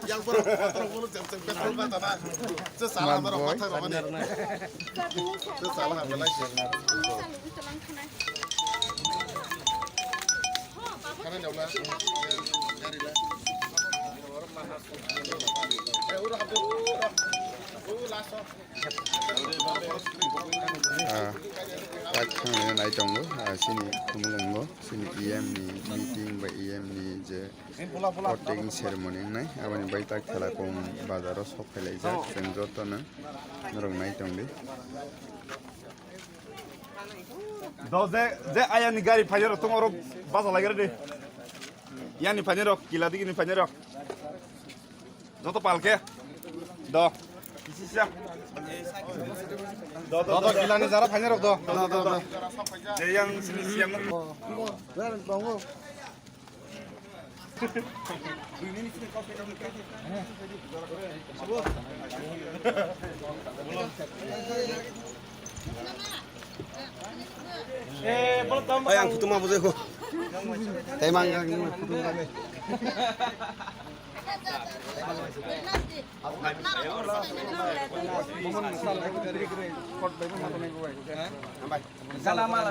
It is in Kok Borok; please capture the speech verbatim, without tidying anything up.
Yang borok, borok, borok, jam, jam, petrol ba tana. Se sala hamar rok mathai rok mani. Se sala hamar lai se. Kana jawla. Gari la. Eh, ura hapu. U laso. Ah, tak thangna nai tongo, ah, sini thumulwngo, sini E M ni meeting ba E M ni je Voting ceremony wngnai, aboni bai tak Thela Kong bazar o sok phailaijak, chwng jotono norok nai tongdi. Do je, je ayani gari phainirok tong oro bacha laigra di. Yani phainirok, kila digini phainirok. Joto palke. Do. Kisi siya. Do, do, do, do. Kilani jara phainirok do. Do, do, do. Je yang sini siang. Ay, ang kutu ma bujai ko. Tei mang ang kutu ma. Jala mala.